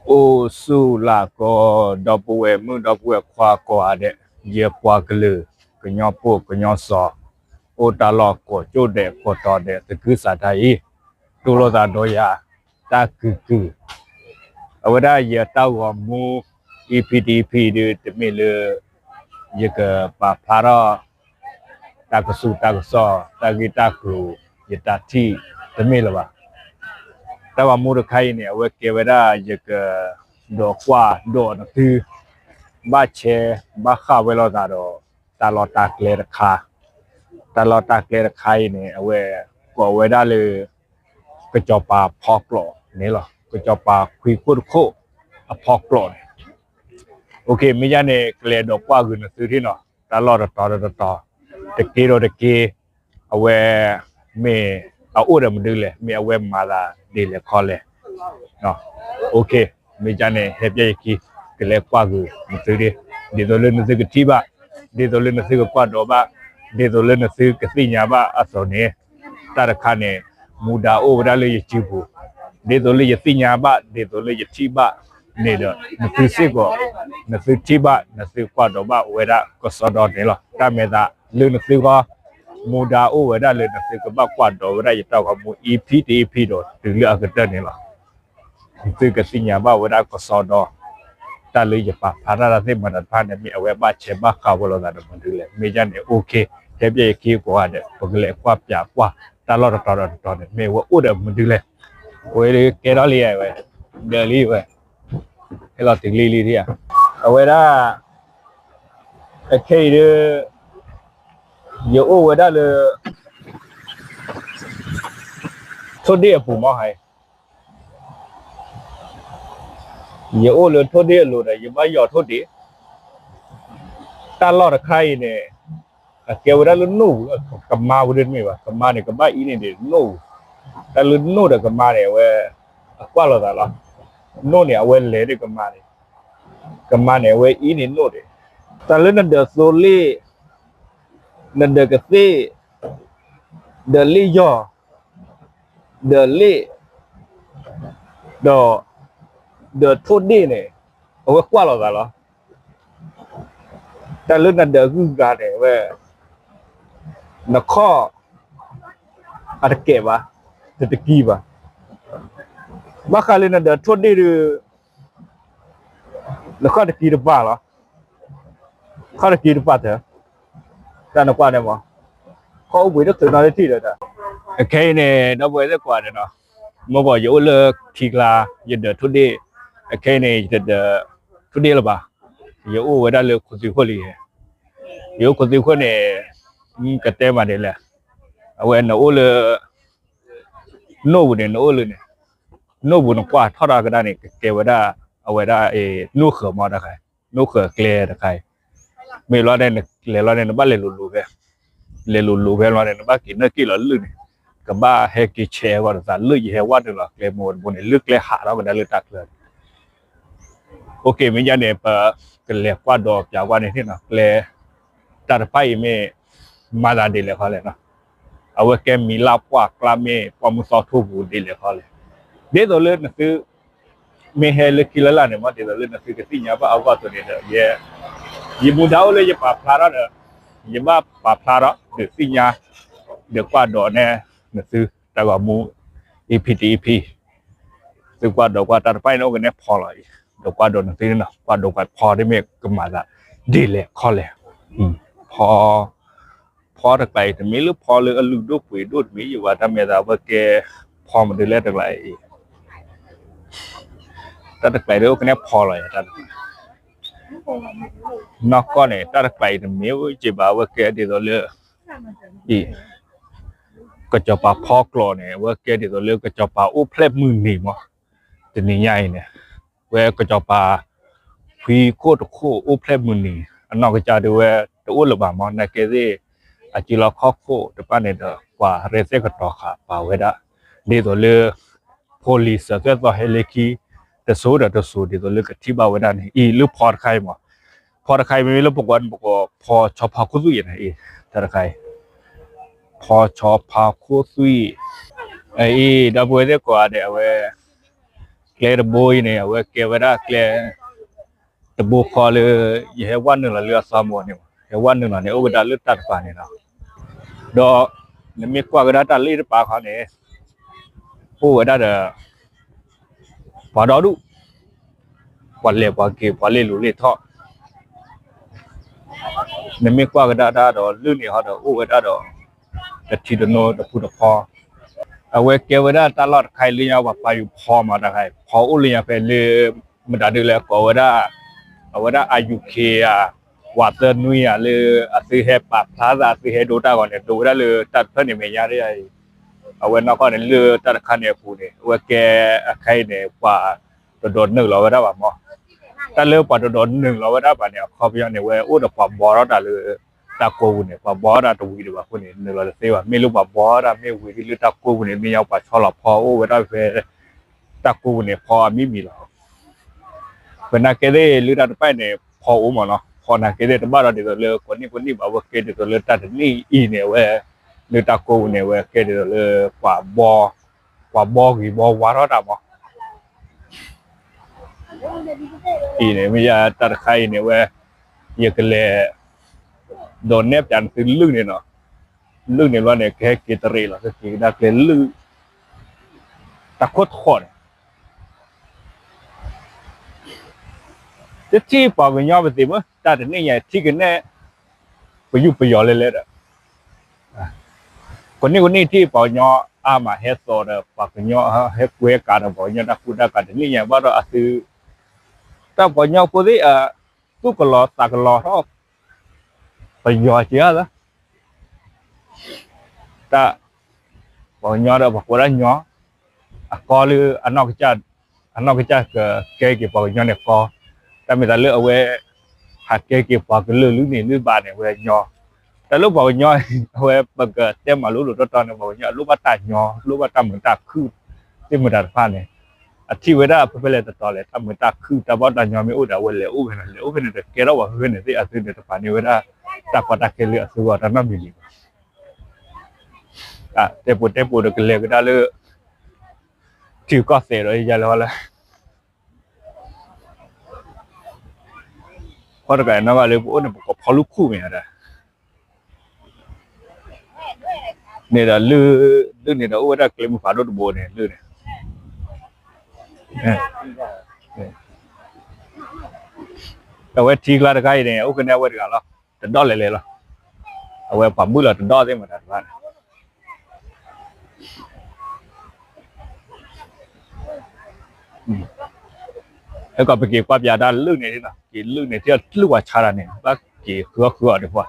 အိၣ်ဆူၣ်လၢ်ကီး ဒီပုၢ်ဝဲၢ်မုၣ်ဒီပုၢ်ဝဲၢ်ခွါကိးဂၤဒဲး, ယပှၤကလုာ် ကညီဖိကညီစီၤ, အိၣ်တၢ်လီၢ်ကိးကၠိဒဲးကိးတီၤဒဲး သကုၤဆးတၢ်အံၤ, တူၢ်လိာ်သးဒီးယၤ တၢ်ကုၢ်ကုၢ်, အဝဲဒၣ်ယတၢ်ဂီၤမူ EP တ EP ဒုး တမ့ၢ်လၢ ယကပာ်ဖျါထီၣ် တၢ်ကစူၢ်တၢ်ကစီၣ် တၢ်ဂ့ၢ်တၢ်ကျိၤ ယတၢ်ထံၣ် တမ့ၢ်လၢၤဘၣ်. တၢ်ဂီၤမူတခါအံၤန့ၣ် အဝဲကဲဝဲဒၣ်ယက ဒိးကွၢ်ဒိးနသု ဘၣ်ဆဲးဘၣ်ဃးဝဲလိာ်သးဒီး တၢ်လီၢ်တၢ်ကျဲတခါ, တၢ်လီၢ်တၢ်ကျဲတခါအံၤန့ၣ် အဝဲကိးဝဲဒၣ်လၢ ကစီၤပၤဖီကျိးန့ၣ်လီၤ. ကစီၤပၤခွံခိၣ်တခိၣ်အဖီကျိးန့ၣ် မ့ၢ်ယါန့ၣ် ကလဲၤဒိးကွၢ်ဂုာ်နသုထံၣ်နီၤ တၢ်လီၢ်တတီၤတတီၤ တက့ဒီးတက့ အဝဲ မ့ၢ်အအိၣ်ဒီးမနုၤလဲၣ်, မ့ၢ်အဝဲမၤသးဒ်လဲၣ်ခီလဲၣ်. မ့ၢ်ယါန့ၣ် ဟဲပျဲယခံ ကလဲၤကွၢ်ဂုာ်နသုဒ်, ဒ်သိးလၢနသုကထံၣ်ဘၣ်, ဒ်သိးလၢနသုကကွၢ်ဒိးဘၣ်, ဒ်သိးလၢနသုကသ့ၣ်ညါဘၣ်အသိးန့ၣ် တၢ်တခါန့ၣ် မူဒါအိၣ်ဝဲဒၣ်လၢယစုပူၤ, ဒ်သိးလၢယသ့ၣ်ညါဘၣ် ဒ်သိးလၢယထံၣ်ဘၣ်န့ၣ်ဒီး နသုစ့ၢ်ကီး နသုထံၣ်ဘၣ် နသုကွၢ်ဒိးဘၣ်ဝဲဒၣ်ကစီဒီန့ၣ်လီၤ. တၢ်မဲာ်သးလၢနသုဂီၢ် မူဒါအိၣ်ဝဲဒၣ်လၢနသုကဘၣ်ကွၢ်ဒိးဝဲဒၣ်ယတၢ်ဂီၤမူ EP တ EP ဒီးတုၤလၢအကတၢၢ်န့ၣ်လီၤ. နသုကသ့ၣ်ညါဘၣ်ဝဲဒၣ်ကစီဒီ တၢ်လၢယပာ်ဖျါတၢ်သ့ၣ်မတၤတဖၣ်န့ၣ် မ့ၢ်အဝဲဘၣ်ဆဲးဘၣ်ဃးဝဲလိာ်သးဒီးမနုၤလဲၣ်. မ့ၢ်ယါန့ၣ် ဟဲပျဲယခံကိးဂၤဒဲး ပကလဲၤကွၢ်ပၠးကွၢ် တၢ်လီၢ်တတီၤဒီးတတီၤန့ၣ် မ့ၢ်အဝဲအိၣ်ဒီးမနုၤလဲၣ်. အဝဲကဲထီၣ်လံဝဲ ဒၢးလံဝဲ ဟဲလီၤတုၤလံလံဒံဧါ. အဝဲဒၣ် အခဲအံၤဒုး ယအိၣ်ဝဲဒၣ်လၢ ထိၣ်ဒ့ၣ်အပူၤမီၢ်ဟါအံၤ, ယအိၣ်လၢထိၣ်ဒ့ၣ်အလိၤဒီး ယဘၣ်ယီၤထိၣ်ဒ့ၣ်, တၢ်လီၢ်တခါအံၤန့ၣ် အကဲဝဲဒၣ်လၢနိၣ်ပူၤ ကမါပူၤဒ်တမ့ၢ်ဘၣ်, ကမါန့ၣ်ကဘၣ်အံၤန့ၣ်ဒ်နိၣ်ပူၤ, တၢ်လၢနိၣ်ဒီးကမါန့ၣ် အဝဲ အကွၢ်လိာ်သးလီၤ. နိၣ်န့ၣ် အဝဲလဲၤဒ်ကမါန့ၣ်, ကမါန့ၣ် အဝဲအံၤန့ၣ်နိၣ်ဒ်, တၢ်လၢနဒၢးသိလ့ၣ်, နဒၢးကသ့ၣ်, ဒၢးလ့ၣ်ယီၢ်, ဒၢးလ့ၣ်, ဒီး ဒၢးထိၣ်ဒ့ၣ်န့ၣ် အဝဲကွၢ်လိာ်သးလီၤ. တၢ်လၢနဒၢးဂုၤဂၤန့ၣ် အဝဲ နခီၣ် အတကဲးဘၣ်, တတကံဘၣ်. ဘၣ်ဃးလၢနဒၢးထိၣ်ဒ့ၣ်ဒုး နခီၣ်တကံတပၤလီၤ. ခီၣ်တကံတပၤတၢၢ်, တၢ်နကွၢ်န့ၣ်မး, ခီၣ်အိၣ်ဘှံးတချုးနီတထံၣ်ဒီးတၢ်. အခဲအံၤန့ၣ် ဒီပုၢ်ဝဲၢ်သ့ၣ်ကိးဂၤဒဲးနီၤ, မ့ၢ်ဘၣ်ယအိၣ်လၢခံကျါ ယဒၢးထိၣ်ဒ့ၣ်, အခဲအံၤန့ၣ် ယတဒၢးထိၣ်ဒ့ၣ်လၢၤဘၣ်, ယအိၣ်ဝဲဒၣ်လၢခိၣ်သံခိၣ်လံ. ယအိၣ်ခိၣ်သံခိၣ်န့ၣ် ကတဲမးဒ်လဲၣ်, အဝဲနအိၣ်လၢ နိၣ်ပူၤန့ၣ် နအိၣ်လၢန့ၣ်, နိၣ်ပူၤနကွၢ်ထီၣ်တၢ်ကဒါန့ၣ် ကကဲဝဲဒၣ် အဝဲဒၣ် နိၣ်ဃၢၤမီၢ်တခါ, နိၣ်ဃၢၤကျဲတခါအံၤ, မ့ၢ်လီၤန့ၣ် နလဲၤလီၤန့ၣ် နဘၣ်လဲၤလိၤလိၤဖဲ, လဲၤလိၤလိၤဖဲလီၤန့ၣ် နဘၣ်က့ၤနၢၣ်က့ၤလီၤလၢာ်န့ၣ်, ကဘၣ်ဟဲက့ၤဆဲးအဂီၢ်တသးလၢာ် ယဟဲဝဲတလီၤကျဲမ့ၢ်ဝဲတဘိန့ၣ် လၢကျဲဟးထီၣ်ကဒါလၢတၢ်ချၢန့ၣ် မ့ၢ်ယါန့ၣ် ပကလဲၤကွၢ်ဒီးပၠးကွၢ်န့ၣ်နီၤ, ကျဲ တၢ်တဖၣ်အံၤမ့ၢ် မၤသးဒ်လဲၣ်ခီလဲၣ်နီၤ, အဝဲကဲမံၤလၢ်ပှၢ်ကျါမ့ၢ်ပှၢ်မုၢ်သီထိပူၤဒ်လဲၣ်ခီလဲၣ်, ဒ်သိးလၢနသု မ့ၢ်ဟဲလၢခံလၢ်လၢ်န့ၣ်မ့ၢ် ဒ်သိးလၢနသုကသ့ၣ်ညါဘၣ်အဂီၢ်အသိးန့ၣ်ဒီး ယ ယမူဒါအိၣ်လၢယပာ်ဖျါထီၣ်ဒီး ယဘၣ်ပာ်ဖျါထီၣ် ဒီးသ့ၣ်ညါ ဒီးကွၢ်ဒီးနဲ နသုတၢ်ဂီၤမူ EP တ EP သုကွၢ်ဒီးကွၢ်တၢ်တဖၣ်အံၤန့ၣ် အိၣ်ကနဲၣ်ဖီလီၤအံၤ ဒီးကွၢ်ဒီးနသုန့ၣ်နီၤ, ကွၢ်ဒီးကွၢ်ဖီတမ့ၢ်ကမၤသးဒ်လဲၣ်ခီလဲၣ်, ဖီ ဖီတကျါအံၤ တမ့ၢ်လၢဖီလၢအလုၢ်ဒိၣ်ပှ့ၤဒိၣ်တမ့ၢ် ယဝဲတၢ်မဲာ်သးဝဲကဲ ဖီမနုၤလဲၣ်တကျါအံၤ တၢ်တကျါအံၤဒ်အိၣ်ကနဲၣ်ဖီလီၤယၤ တၢ်တကျါ နီၢ်ကီၢ်န့ၣ် တၢ်တကျါအံၤတမ့ၢ်ဝဲက့ၤဘၣ် အဝဲကဲဒ်သိးလၢ အံၤ ကစီၤပၤဖီကျိးန့ၣ် အဝဲကဲဒ်သိးလၢကစီၤပၤအိၣ်ဖျဲၣ်မုၢ်နံၤမး, တနံၤညါအံၤန့ၣ် ဝဲကစီၤပၤ ဖှံခိၣ်တခိၣ်အိၣ်ဖျဲၣ်မုၢ်နံၤ အနီၢ်ကစၢ်ဒၣ်ဝဲတအိၣ်လၢၤဘၣ်မး နာ်က့သ့ၣ် အစုလီၢ်ခီၣ်ခိၣ်တဖၣ်န့ၣ်ဒီး ကွၢ်ရဲၣ်သ့ၣ်ကတီၤဃာ်ပာ်ဝဲဒၣ် ဒ်သိးလၢ ဖိလံၤစၢၤသွဲၣ်သီဟဲလၢခံ တစိၤဒီးတစိၤ ဒ်သိးလၢကထံၣ်ဘၣ်ဝဲဒၣ်န့ၣ် အံၤလၢဖီတခါအံၤမး, ဖီတခါအံၤမ့မ့ၢ်လၢပကွၢ်န့ၣ် ပကိးဖီဆီဖါခိၣ်သွံၣ်အံၤန့ၣ် အံၤ တၢ်တခါအံၤ ဖီဆီဖါခိၣ်သွံၣ် အံၤ ဒီပုၢ်ဝဲၢ်သ့ၣ်ကိးဂၤဒဲး အဝဲ ကျဲတဘိအံၤန့ၣ် အဝဲကဲဝဲဒၣ်ကျဲ တဘိဃီလၢ ယဟဲဝဲနုာ်လီၤလၢအသီမိၢ်န့ၣ်, ဟဲဝဲနုာ်လီၤန့ၣ် အိၣ်ဝဲဒၣ်လၢတၢ်တပၤန့ၣ်လီၤ. ဒီး နမ့ၢ်ကွၢ်ကဒါတၢ်လ့ၣ်တပၤခီန့ၣ် အိၣ်ဝဲဒၣ်ဒီး ပှၤဒီဒူၣ်, ပှၤလဲၤပှၤက့ၤ ပှၤလ့ၣ်လူၤလ့ၣ်ထီၣ်, နမ့ၢ်ကွၢ်ကဒါတၢ်ဒီး လုၢ်န့ၣ်ဟီဒီး အိၣ်ဝဲဒၣ်ဒီး တထံတနိ တဖုတဖီ, အဝဲကဲဝဲဒၣ်တၢ်လီၢ်တခါအံၤ လၢညါပှၤပာ်ယူၤဖီမးတခါအံၤ ဖီအိၣ်လၢညါဖဲလၢ မတၤဒုလဲၣ်ကိးဝဲဒၣ် အဝဲဒၣ် အယူၤခ့ဧါ, ဝးသၢနွံဧါ လၢအသုဟဲပာ်ဖျါသး အသုဟဲဒိတၢ်ဂီၤန့ၣ် ဒိဝဲဒၣ်လၢတၢ်တဖျၢၣ်န့ၣ်မဲာ်ညါဒ်အံၤ, အဝဲနီၢ်ကီၢ်န့ၣ် လၢတၢ်တခါန့ၣ်အပူၤန့ၣ် အဝဲကဲအခါအံၤန့ၣ် ပှၤတဒိးနုာ်လီၤဝဲဒၣ်ဘၣ်မး, တၢ်လၢပှၤတဒိးနုာ်လီၤဝဲဒၣ်ဘၣ်န့ၣ် အခီပညီန့ၣ် ဝဲအိၣ်ဒီးပှၤဘှီထီၣ်တၢ်လၢ တၢ်ကိးပူၤန့ၣ် ပှၤဘှီထီၣ်တၢ်တဝံၤဒံးဘၣ်အဃိန့ၣ် နုာ်လီၤတသ့ဘၣ်. မ့ၢ်လၢပှၤဘှီထီၣ်တၢ်မ့ၢ်ဝံၤဒ်လၢတၢ်ကိးပူၤန့ၣ် မ့ၢ်ညါပှၤဆီလီၤဖီအိၣ်ဝဲဒၣ်ဖဲ တၢ်ကိးပူၤန့ၣ် ဖီအမံၤမံၤလီၤ. ပနာ်ကဲသ့ၣ်လၢတၢ်တဖၣ်အံၤန့ၣ် ဖီအိၣ်မးနီၤ, ဖီနာ်ကဲသ့ၣ်တဘၣ်ဒီးဒ်သိးလၢကိးနံၣ်ကိးနံၣ်ဘၣ် အဝဲကဲဒ်သိးလၢတၢ်တနံၣ်အံၤန့ၣ် အဝဲ လၢတၢ်ကိးပူၤန့ၣ် အဝဲကဲဒ်သိးလၢ ပှၤဘှီဂ့ၤဘှီဝါထီၣ်တၢ်မး အံၤန့ၣ် မ့ၢ်ယတၢ်တခါအံၤန့ၣ်ဝဲ ယကလဲၤ ဒိးနဲၣ်ပျးနသုလုၢ်န့ၣ်နီၤ, လုၢ်န့ၣ်ဘျီန့ၣ် ကဟဲက့ၤတရံးလီၤ ကက့ၤကဒါကျဲလုၢ် တၢ်ခိၣ်ထီၣ်န့ၣ် တထံၣ်ပှၤကညီပသ့ၣ်မ့ၢ် တၢ်တနံၣ်ညါထံၣ်ကနဲၣ် ပယူၢ်ပယီၤလဲၤလဲၤဒီး ကိးနံၣ်ကိးနံၣ်ထံၣ်ပှၤကညီအါမး ဟဲသိးဒီးပှၤကညီ ဟဲကွဲကးဒီးပှၤကညီတၢ်ကူတၢ်ကၤ တနံၣ်ညါဘၣ်ဒီးအသု တၢ်ပှၤကညီဖိသ့ၣ် သူၣ်ကလီၤသးကလီၤထီၣ် ပယီၤက့ၤဧါသၢ တၢ် ပှၤကညီဒီးပှၤကိးဒၣ်ညီ အကီလၢ အနီၢ်ကစၢ်ကကဲက့ၤပှၤကညီန့ၣ်ကီ, တၢ်မ့ၢ်သးလၢအဝဲ ဟးကဲက့ၤပှၤကလုာ်လုၢ်န့ၣ်လုၢ်ဘၣ်န့ၣ် အဝဲညီ, တၢ်လၢပှၤကညီ အဝဲပကတဲမၤလိလိာ်တီတီန့ၣ် ပှၤကညီအလိၣ်ဘၣ်တၢ်ညီ လိၣ်ဘၣ်တၢ်မုာ်တၢ်ခုၣ် သ့ၣ်မတၤတဖၣ်န့ၣ် အထံၣ်ဝဲဒၣ်ဖဲဖဲလဲၣ်တတီၤလဲၣ် တၢ်မုာ်တၢ်ခုၣ် တၢ်ဘီၣ်တၢ်ညီမ့ၢ်အိၣ်ဒီး အဝဲလဲၤအိၣ်ဖဲန့ၣ် လဲၤအိၣ်ဖဲန့ၣ်သ့ၣ်အသုန့ၣ် တပာ်န့ၢ်ဝဲဒၣ် တၢ်ကီတၢ်ခဲလၢအသုဂီၢ်တၢ်နီတမံၤမံၤဘၣ်. တဲပိာ်တဲပိာ်ဒီးကလဲၤကဒါလၢ ထံကီၢ်သဲးဒီးယၤလၢဟီလၢ ခီတကးနီၢ်ဂၤလၢပအိၣ်န့ၣ် ပကိးဖီလူၢ်ခူၣ်မ့ၢ်ဧါဒၣ် န့ၣ်ဒီးလုၢ် လုၢ်န့ၣ်ဒီးအိၣ်ဝဲဒၣ်ကျဲမုၢ်ဖးဒိၣ်တဘိန့ၣ် လုၢ်န့ၣ် အဝဲထံကျါတခါအံၤန့ၣ် အိၣ်ကနဲၣ်ဝဲတဂၤလီၤ တဒီၣ်လဲၤလဲၤလီၤ အဝဲပှၤဘုၣ်လီၤတဒီၣ်သ့ၣ်မတၤတဖၣ်န့ၣ် ဟဲကီးပက့ၤကွၢ်ပၠးတၢ်လုၢ်န့ၣ်လီၤ က့ၤလုၢ်န့ၣ် ထံၣ်အီၤတလုၢ်ပှၤဆါတၢ်န့ၣ် ဘၣ်က့ၤဃုအီၣ်ဃုအီၣ်ဒံးပှၤ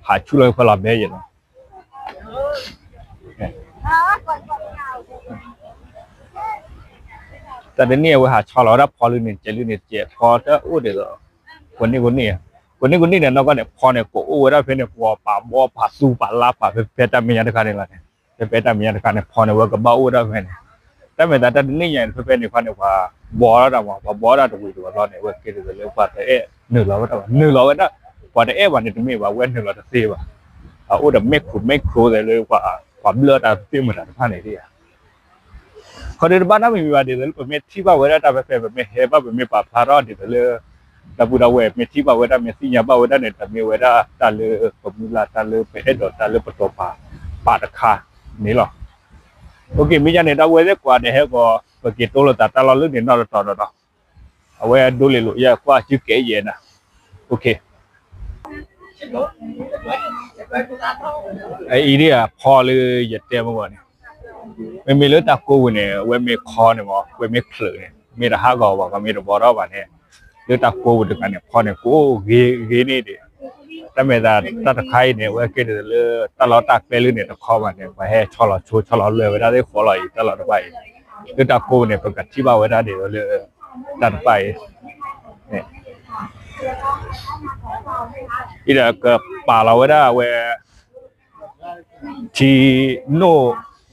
ဟးဆူၣ်လီၤဖဲလီၤဘဲယဲၢ်လီၤ တၢ်တနံၣ်အဝဲဟးဆီလီၤဝဲဒၣ်ဖီလုၢ်န့ၣ် ကဲလုၢ်န့ၣ် ကဲဖီတအိၣ်ဒံးလီၤ ကိးနံၣ်ကိးနံၣ် ကိးနံၣ်ကိးနံၣ်န့ၣ် နီၢ်ကီၢ်န့ၣ် ဖီန့ၣ် ကအိၣ်ဝဲဒၣ်ဖဲန့ၣ် ပှၤပာ်ဘီပာ်သူပာ်လါပာ်ဖဲဖဲတၢ်မဲာ်ညါတခါန့ၣ်လီၤန့ၣ် ဖဲဖဲတၢ်မဲာ်ညါတခါန့ၣ် ဖီန့ၣ် ဝဲကဘၣ်အိၣ်ဝဲဒၣ်ဖဲန့ၣ် တၢ်မဲာ်သးတၢ်တနံၣ်ညါန့ၣ် ဖဲဖဲန့ၣ်ခီန့ၣ် ပှၤဘီထီၣ်တၢ်မး ပှၤဘီထီၣ်တၢ်တဝံၤတဝီၤဘျီန့ၣ် အဝဲကဲဒ်သိးလၢပှၤတအဲၣ်နုာ်လီၤဝဲဒၣ်ဘၣ် နုာ်လီၤဝဲဒၣ် ပှၤတအဲၣ်ဘၣ်န့ၣ်တမ့ၢ်ဘၣ် အဝဲနုာ်လီၤတသ့ဘၣ် အအိၣ်ဒီးမဲာ်ခိၣ်မဲာ်ခိၣ်သဲးလၢ ပှၤဘျၢတၢ်သ့ၣ်မတၤတဖၣ်န့ၣ်ဒ်ဧါ ခီဒ်တဘၣ်နီတမံၤမံၤဘၣ် ဒ်သိးလၢပမ့ၢ်ထံၣ်ဘၣ်ဝဲဒၣ်တၢ်ဖဲဖဲ ပမ့ၢ်ဟဲဘၣ်ပမ့ၢ်ပာ်ဖျါထီၣ်ဒ်သိးလၢ တၢ်ပုၢ်တၢ်ဝဲၢ် မ့ၢ်ထံၣ်ဘၣ်ဝဲဒၣ်မ့ၢ်သ့ၣ်ညါဘၣ်ဝဲဒၣ်န့ၣ် တမ့ၢ်ဝဲဒၣ်တၢ်လၢပမုၢ်လၢ် တၢ်လၢပအဲၣ်ဒိး တၢ်လၢပတီၤပာ် ပာ်တခါန့ၣ်လီၤ. မ့ၢ်ယါန့ၣ် တၢ်ဝဲသ့ၣ်ကွၢ်ဒီးဟဲကီး ပက့ၤတိလိာ်သးတၢ်လီၢ်လၢန့ၣ်နီၢ်တတီၤဒီး အဝဲဒိလ့ၤလိာ်ယဲၢ်ကွၢ်စုကဲယဲၢ်နၤ အအံၤဒ်အဖီလၢယတဲမ့ၢ်ဂီၢ်န့ၣ် မ့မ့ၢ်လၢတၢ်ကိးပူၤန့ၣ် အဝဲမ့ၢ်ခီန့ၣ်မ့ၢ် အဝဲမ့ၢ်ချုးန့ၣ် မ့ၢ်တဟးဂီၤဘၣ် ပှၤမ့ၢ်တဘီထီၣ်ဘၣ်န့ၣ် လၢတၢ်ကိးပူၤတဂၤန့ၣ် ဖီန့ၣ် ကအိၣ်ဂ့ၤဂ့ၤန့ၣ်ဒီး တၢ်မဲာ်သးတၢ်တခါအံၤန့ၣ် အဝဲကဲဒ်သိးလၢ တၢ်လီၢ်တၢ်ကျဲလၢန့ၣ်တခီဘၣ်န့ၣ် ပှၤဟဲဆီလီၤဆိဆီလီၤလွဲဝဲဒၣ်သ့ၣ်ဃီလီၤအံၤ တၢ်လီၢ်တဖၣ်အံၤ လၢတၢ်ကိးပူၤန့ၣ် ပကထံၣ်ဘၣ်ဝဲဒၣ်ဒ်သိးလၢ တၢ်တဖၣ်အံၤ အံၤဒီးကပာ်လီၤဝဲဒၣ်အဝဲ ထံ နိၣ်ဃၢၤနံၤ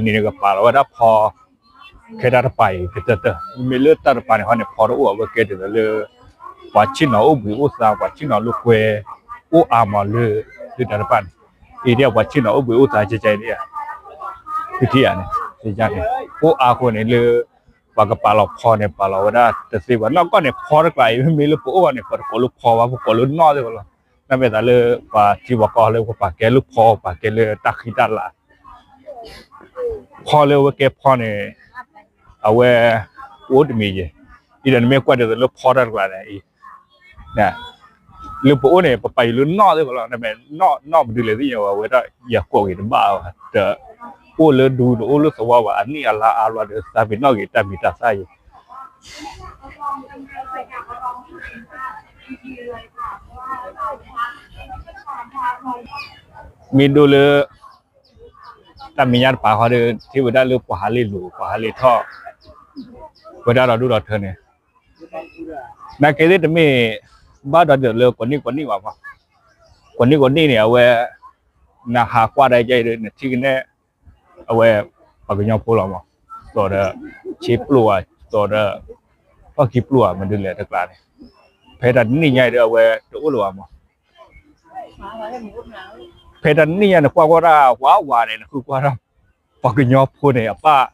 န့ၣ် ကပာ်လီၤဝဲဒၣ်ဖီ ခဲတၢ်တပၤအံၤကတၢၢ်တၢၢ် မ့မ့ၢ်လၢတၢ်တပၤန့ၣ်ဟီန့ၣ် ဖီတအိၣ် အဝဲကဲဒ်သိးလၢ ပှၤဆ့ၣ်နီၤအိၣ်ဘှံးအိၣ်သါ ပှၤဆ့ၣ်နီၤလိာ်ကွဲ အိၣ်အါမးလၢ လၢတၢ်တပၤန့ၣ် အံၤဒ်ပှၤဆ့ၣ်နီၤအိၣ်ဘှံးအိၣ်သါကဲကဲအံၤဒ် ဖုထံယါန့ၣ် န့ၣ် အိၣ်အါဃိန့ၣ်လၢ ပှၤကပာ်လီၤဖီန့ၣ် ပာ်လီၤဝဲဒၣ်တသ့ဘၣ်. နီၢ်ကီၢ်န့ၣ် ဖီတကျါအံၤ မ့မ့ၢ်လၢပအိၣ်အီၤန့ၣ် ပတကိးလၢဖီဘၣ်, ပကိးလၢနီၣ်သ့ၣ်ကီးလီၤ. နမ့ၢ်သးလၢပှၤထံပှၤကီၢ်လၢပပာ်ကဲလၢဖီ ပာ်ကဲလၢတၢ်ဃံတၢ်လၤ ဖီလၢအဝဲကဲဖီန့ၣ် အဝဲ အိၣ်တမံၤယဲၢ်, အံၤဒီးနမ့ၢ်ကွၢ်ဒ်သိးလၢဖီတၢ်တကျါန့ၣ်အံၤ လၢပအိၣ်န့ၣ် ပပာ်အီၤလၢနီၣ်သ့ၣ်ကီးလီၤ. နမ့ၢ်နီၣ် နီၣ်မနုၤလဲၣ်သ့ၣ်ညါဝဲ အဝဲဒၣ်ယၤကိးက့ၤတဘၣ်ဘၣ်, တအိၣ်လၢဒူတအိၣ်လၢသဝီဘၣ်, အနံၣ်အလါအါဘျီဒီး သးပ့ၤနီၣ်က့ၤတၢ်မံၤတၢ်သၣ်ယဲၢ် မ့ၢ်ဒိလၢ တၢ်မဲာ်ညါတပၤဃီဒီး ထံၣ်ဝဲဒၣ်လၢပှၤဟးလ့လိၤ ပှၤဟးလ့ထီၣ် ဝဲဒၣ်ဒီးဒိၣ်ဒီးထၢန့ၣ်, နာ်က့သ့ၣ်တမ့ၢ် ဘၣ်ဒီးဒ်သိးလၢကိးနံၣ်ကိးနံၣ်ဘၣ်မး, ကိးနံၣ်ကိးနံၣ်န့ၣ် အဝဲ နဟးကွၢ်ဒၣ်ယဲဒီး နထံၣ်ကနဲၣ် အဝဲ ပှၤကညီဖိလီၤမး, သိးဒီး ဆ့ပျိၢ်ဧါ, သိးဒီး ထီၣ်ခံပျိၢ်ဧါ မနုၤလဲၣ်တကျါန့ၣ်, ဖဲတၢ်တနံၣ်ညါအံၤဒီး အဝဲတအိၣ်လၢၤဘၣ်မး ဖဲတၢ်တနံၣ်ညါန့ၣ် ကွၢ်ကွၢ်တၢ်ဝးဝးန့ၣ် နဃုကွၢ်တၢ် ပှၤကညီဖိန့ၣ် အပၢ်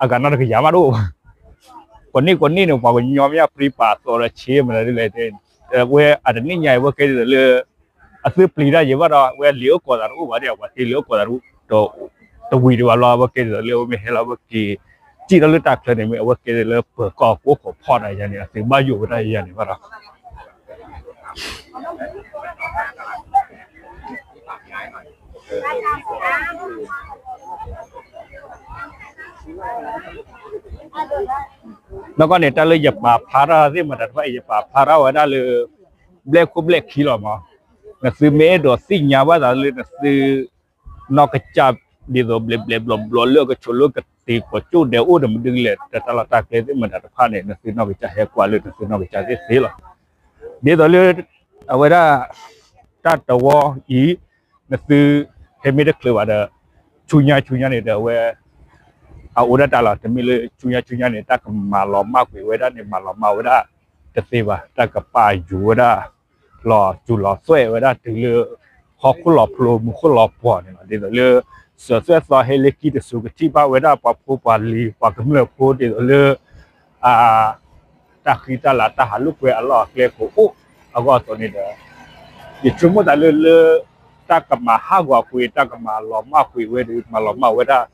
အဂၤနီတကယၤမးတအိၣ်ဘၣ်. ကိးနံၣ်ကိးနံၣ်န့ၣ် ပှၤကညီမ့ၢ်ပြံပာ်သိးဒီးဆ့မနုၤလဲၣ်, အဝဲအတနံၣ်ညါအံၤ အဝဲကဲဒ်သိးလၢ အသုပျံၤတၢ်ယဲၢ်ဘၣ်ဒီး အဝဲလံာ်အိၣ်ကိးသးတအိၣ်ဘၣ်ဒီး အဝဲသ့လံာ်အိၣ်ကိးသးတအိၣ် တဝံၤဒံးဘၣ်လီၤ. အဝဲကဲဒ်သိးလၢအဝဲမ့ၢ်ဟဲလီၤ အဝဲက့ၤ စံၣ်ထီၣ်လၢတၢ်ချၢန့ၣ်မ့ၢ် အဝဲကဲဒ်သိးလၢပၢၤကီၢ်ကိးခိးဖီၣ်တၢ်ယၤန့ၣ် အသုဘၣ်ယိၣ်ဝဲဒၣ်ယၤန့ၣ်ဘၣ်ဒီး နီၢ်ကီၢ်န့ၣ် တၢ်လၢယပာ်ဖျါထီၣ်သ့ၣ်မတၤတဖၣ်အံၤ ယပာ်ဖျါထီၣ်ဝဲဒၣ်လၢ ဘျဲၣ်ခိၣ်ဘျဲၣ်ခံလီၤမး, နသုမ့ၢ်အဲၣ်ဒိးသ့ၣ်ညါဘၣ်သးလၢနသု နီၢ်ကစၢ်ဒ်သိးဘျဲးဘျဲးဘျီဘျီလၢအကဆိးလၢကတ့ၤကိးကၠိၣ်ဒဲးအိၣ်ဒီးမနုၤလဲၣ် တၢ်လီၢ်တၢ်ကျဲသ့ၣ်မတၤတဖၣ်န့ၣ် နသုနီၢ်ကစၢ်ဟဲကွၢ်လၢနသုနီၢ်ကစၢ်သ့ၣ်သ့လီၤ. ဒ်သိးလၢ အဝဲဒၣ် တၢ်တဝီအံၤ နသုဟဲမ့ၢ်တချုးဘၣ်ဒီး ဆူညါဆူညါန့ၣ်ဒီးအဝဲ အအိၣ်ဒၣ်တၢ်လီၤ တမ့ၢ်လၢဆူညါဆူညါန့ၣ် တၢ်ကမၤလီၤမၢ်ကွံာ်ဝဲဒၣ်န့ၣ် မၤလီၤမၢ်ဝဲဒၣ်တသ့ဘၣ် တၢ်ကပာ်ယိၤဝဲဒၣ် လီၤစူၤလီၤသွဲၣ်ဝဲဒၣ်တုၤလၢ ဟီၣ်ခိၣ်လီၤဖျိမူခိၣ်လီၤပှီၤန့ၣ်လီၤ. ဒ်သိးလၢ စၢၤသွဲၣ်သီဟဲလၢခံတစိၤ ကထံၣ်ဘၣ်ဝဲဒၣ်ပှၤဖိပှၤလံၤ ပှၤကမျၢၢ်ဖိဒ်သိးလၢ အ တၢ်ဃံတၢ်လၤတၢ်ဟးလိာ်ကွဲအလီၢ်အကျဲကအိၣ်အဂီၢ်အသိးန့ၣ်ဒီး ယဆိကမိၣ်သးလၢလၢ တၢ်ကမၤဟးဂီၤကွံာ် တၢ်ကမၤလီၤမၢ်ကွံာ်ဝဲဒီး မၤလီၤမၢ်ဝဲဒၣ်